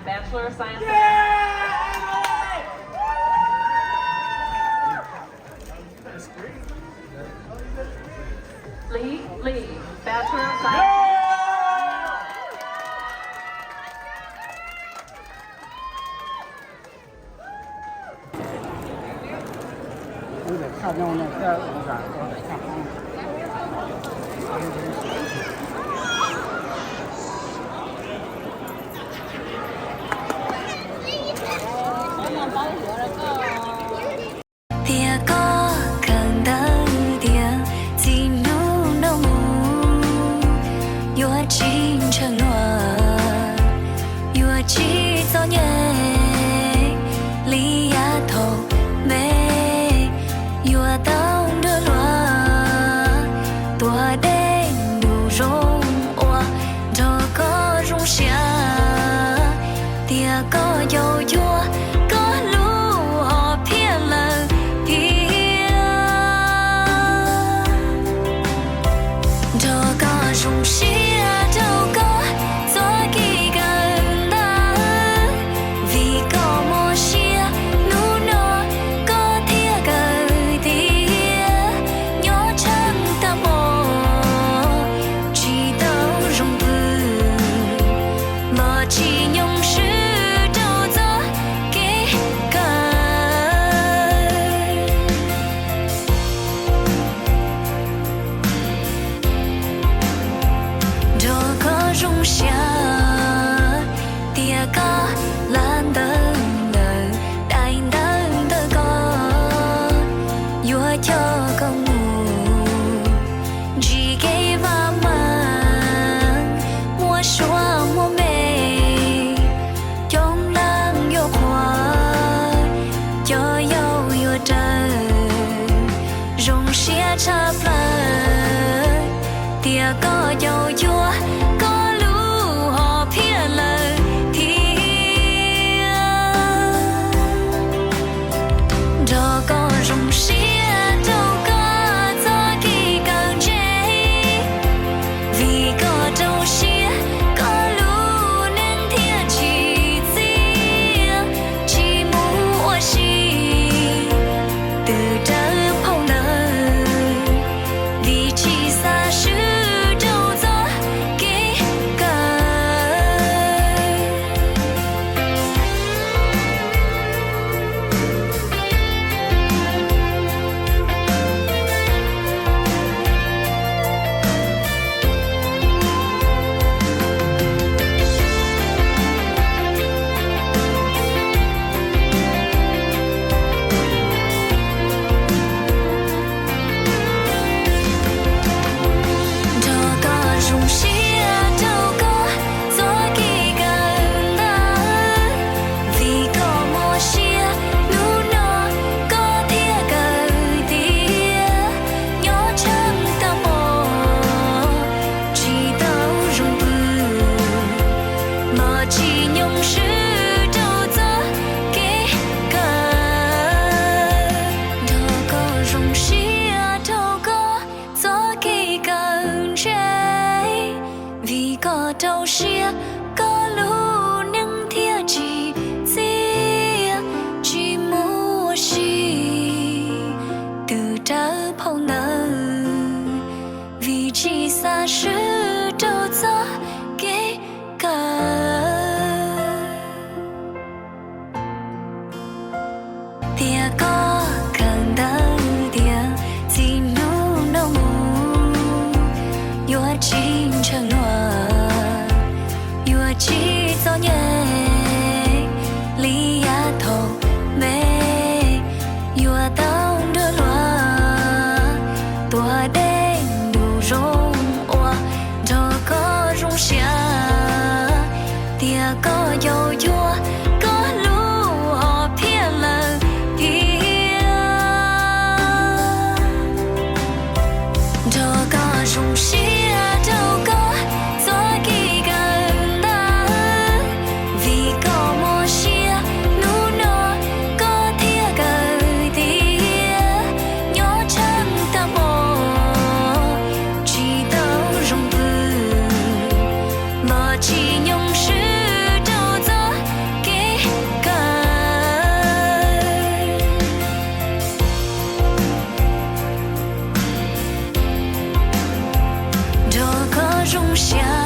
Bachelor of Science. Lee Lee, Bachelor of Science. Tias koj kawm ntawv tias txij hnub no mus yuav tsis ntshaw luag, yuav tsis txom nyem li yav thaum me, yuav tau nrog luag tuav dej ntuj zoo ua nrog koj zoo siab. Tias koj caum cuag koj lub hom phiaj lawm thiab. Nrog koj zoo siab rau koj txoj kev kawm ntawv, vim koj mob siab hnub no koj thiaj kawm tiav. Nyob tsheej tag hmo tsis tau zoo pw, los tsis nyoo swb rau txoj kev kawm. Nrog koj zoo siab, tias koj la ntawv lawm, daim ntawv ntawm koj yuav coj koj mus ntsim kev vaj meeg, muaj suab muaj me, coob leej yuav qhuas, cov yau yuav raws. Zoo siab tshaj plaws tias koj caum cuag koj lub hom phiaj lawm thiab. Nrog koj zoo siab rau koj txoj kev kawm ntse, vim koj rau siab koj lub neej thiaj tsis txias, tsis mus ua si twb rawv phau ntawv, vim tsis xav swb rau txoj kev kawm. Nrog koj zoo siab rau koj txoj kev kawm ntawv, vim koj mob siab hnub no koj thiaj kawm tiav. Nyob tsheej tag hmo tsis tau zoo pw, los tsis nyoo swb rau txoj kev kawm. Nrog koj zoo siab rau koj txoj kev kawm ntse, vim koj rau siab koj lub neej thiaj tsis txias, tsis mus ua si twb rawv phau ntawv, vim tsis xav swb rau txoj kev kawm. Tias koj kawm ntawv tias txij hnub no mus yuav tsis ntshaw luag, yuav tsis txom nyem li yav thaum me, yuav tau nrog luag tuav dej ntuj zoo ua nrog koj zoo siab. Tias koj caum cuag koj lub hom phiaj lawm thiab. Nrog koj zoo siab rau koj txoj kev kawm ntawv, vim koj mob siab hnub no koj thiaj kawm tiav. Nyob tsheej tag hmo tsis tau zoo pw, los tsis nyoo swb rau txoj Zoo siab